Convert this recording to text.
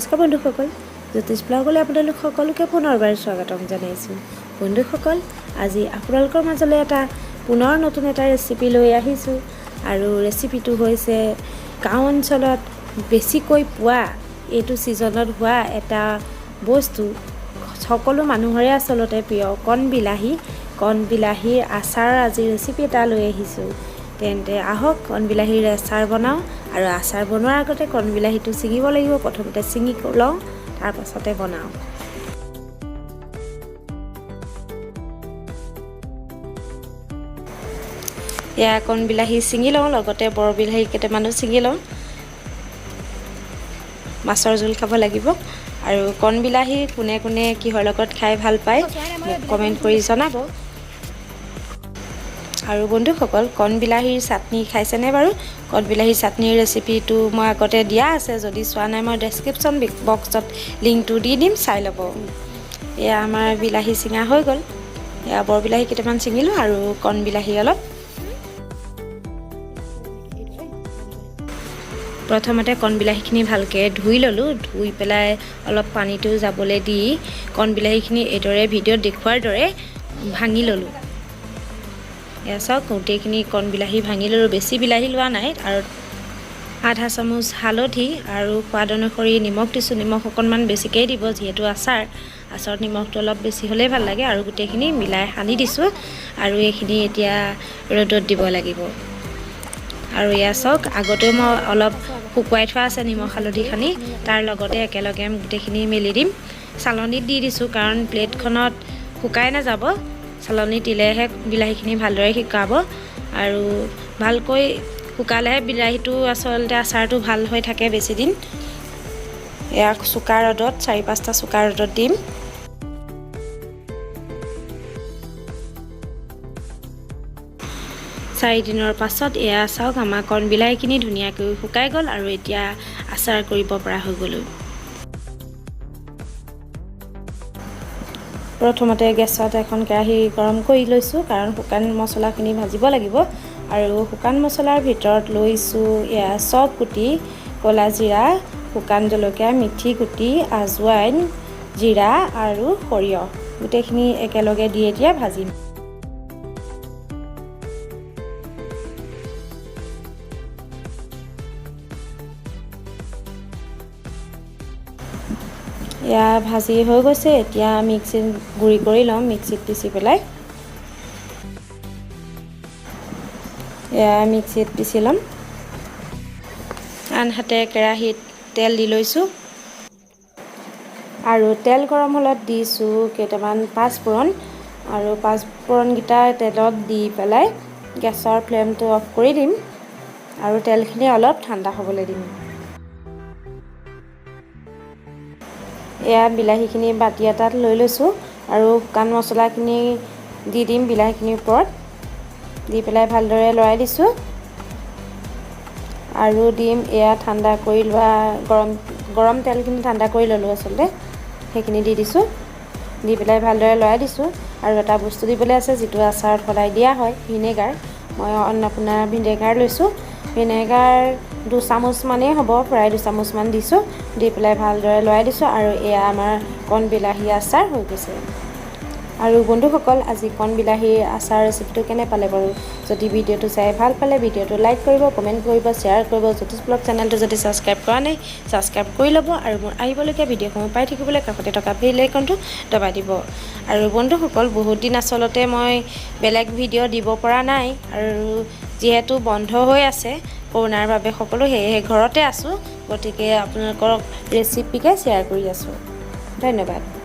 নমস্কাৰ বন্ধুসকল, জ্যোতিষ ব্লগলৈ আপোনালোক সকলোকে পুনৰবাৰ স্বাগতম জনাইছোঁ। বন্ধুসকল, আজি আপোনালোকৰ মাজলৈ এটা পুনৰ নতুন এটা ৰেচিপি লৈ আহিছোঁ আৰু ৰেচিপিটো হৈছে গাঁও অঞ্চলত বেছিকৈ পোৱা, এইটো ছিজনত হোৱা এটা বস্তু, সকলো মানুহৰে আচলতে প্ৰিয় কণ বিলাহী। কণ বিলাহীৰ আচাৰৰ আজি ৰেচিপি এটা লৈ আহিছোঁ। তেন্তে আহক, কণ বিলাহীৰ আচাৰ বনাওঁ। আৰু আচাৰ বনোৱাৰ আগতে কণ বিলাহীটো ছিঙিব লাগিব। প্ৰথমতে ছিঙি লওঁ, তাৰপাছতে বনাওঁ। এয়া কণ বিলাহী ছিঙি লওঁ, লগতে বৰ বিলাহী কেইটামানো ছিঙি লওঁ। মাছৰ জোল খাব লাগিব। আৰু কণ বিলাহী কোনে কোনে কিহৰ লগত খাই ভাল পায়, মোক কমেণ্ট কৰি জনাব। আৰু বন্ধুসকল, কণ বিলাহীৰ চাটনি খাইছেনে বাৰু? কণ বিলাহীৰ চাটনিৰ ৰেচিপিটো মই আগতে দিয়া আছে। যদি চোৱা নাই, মই ডেছক্ৰিপশ্যন বক্সত লিংকটো দি দিম, চাই ল'ব। এয়া আমাৰ বিলাহী ছিঙা হৈ গ'ল। এয়া বৰ বিলাহী কেইটামান ছিঙিলোঁ আৰু কণ বিলাহী অলপ। প্ৰথমতে কণ বিলাহীখিনি ভালকৈ ধুই ল'লোঁ। ধুই পেলাই অলপ পানীটো যাবলৈ দি কণ বিলাহীখিনি এইদৰে ভিডিঅ'ত দেখুওৱাৰ দৰে ভাঙি ল'লোঁ। এয়া চাওক, গোটেইখিনি কণ বিলাহী ভাঙি ল'লোঁ। বেছি বিলাহী লোৱা নাই। আৰু আধা চামুচ হালধি আৰু সোৱাদ অনুসৰি নিমখ দিছোঁ। নিমখ অকণমান বেছিকেই দিব, যিহেতু আচাৰ। আচাৰত নিমখটো অলপ বেছি হ'লেই ভাল লাগে। আৰু গোটেইখিনি মিলাই সানি দিছোঁ আৰু এইখিনি এতিয়া ৰ'দত দিব লাগিব। আৰু এয়া চাওক, আগতেও মই অলপ শুকুৱাই থোৱা আছে নিমখ হালধি সানি, তাৰ লগতে একেলগে গোটেইখিনি মেলি দিম। চালনীত দি দিছোঁ, কাৰণ প্লেটখনত শুকাই নাযাব। চালনীত দিলেহে বিলাহীখিনি ভালদৰে শুকাব আৰু ভালকৈ শুকালেহে বিলাহীটো আচলতে আচাৰটো ভাল হৈ থাকে বেছিদিন। এয়া চোকা ৰ'দত, 4-5টা চোকা ৰ'দত দিম। 4 দিনৰ পাছত এয়া চাওক, আমাৰ কণ বিলাহীখিনি ধুনীয়াকৈ শুকাই গ'ল আৰু এতিয়া আচাৰ কৰিব পৰা হৈ গ'লোঁ। প্ৰথমতে গেছত এখন কেৰাহী গৰম কৰি লৈছোঁ, কাৰণ শুকান মছলাখিনি ভাজিব লাগিব। আৰু শুকান মছলাৰ ভিতৰত লৈছোঁ এয়া চব গুটি, ক'লা জিৰা, শুকান জলকীয়া, মিঠি গুটি, আজৱাইন, জিৰা আৰু সৰিয়হ। গোটেইখিনি একেলগে দি এতিয়া ভাজিম। এয়া ভাজি হৈ গৈছে। এতিয়া মিক্সিত গুড়ি কৰি ল'ম, মিক্সিত পিচি পেলাই। এয়া মিক্সিত পিচি ল'ম। আনহাতে কেৰাহীত তেল দি লৈছোঁ আৰু তেল গৰম হ'লত দিছোঁ কেইটামান পাঁচফোৰণ। আৰু পাঁচফোৰণকেইটা তেলত দি পেলাই গেছৰ ফ্লেমটো অফ কৰি দিম আৰু তেলখিনি অলপ ঠাণ্ডা হ'বলৈ দিম। এয়া বিলাহীখিনি বাতি এটাত লৈ লৈছোঁ আৰু শুকান মছলাখিনি দি দিম বিলাহীখিনিৰ ওপৰত। দি পেলাই ভালদৰে লৰাই দিছোঁ আৰু দিম এয়া ঠাণ্ডা কৰি লোৱা গৰম গৰম তেলখিনি ঠাণ্ডা কৰি ল'লোঁ আচলতে, সেইখিনি দি দিছোঁ। দি পেলাই ভালদৰে লৰাই দিছোঁ। আৰু এটা বস্তু দিবলৈ আছে, যিটো আচাৰত সদায় দিয়া হয়, ভিনেগাৰ। মই আপোনাৰ ভিনেগাৰ লৈছোঁ। ভিনেগাৰ 2 চামুচমানেই হ'ব, প্ৰায় 2 চামুচমান দিছোঁ। দি পেলাই ভালদৰে লৰাই দিছোঁ আৰু এয়া আমাৰ কণ বিলাহী আচাৰ হৈ গৈছে। আৰু বন্ধুসকল, আজি কণ বিলাহীৰ আচাৰ ৰেচিপিটো কেনে পালে বাৰু? যদি ভিডিঅ'টো চাই ভাল পালে, ভিডিঅ'টো লাইক কৰিব, কমেণ্ট কৰিব, শ্বেয়াৰ কৰিব। জ্যোতিষ ব্লগ চেনেলটো যদি ছাবস্ক্ৰাইব কৰা নাই, ছাবস্ক্ৰাইব কৰি ল'ব আৰু মোৰ আহিবলগীয়া ভিডিঅ'সমূহ পাই থাকিবলৈ কাষতে থকা বেল আইকনটো দবাই দিব। আৰু বন্ধুসকল, বহুত দিন আচলতে মই বেলেগ ভিডিঅ' দিব পৰা নাই আৰু যিহেতু বন্ধ হৈ আছে কৰোণাৰ বাবে সকলো, সেয়েহে ঘৰতে আছোঁ। গতিকে আপোনালোকক ৰেচিপিকে শ্বেয়াৰ কৰি আছোঁ। ধন্যবাদ।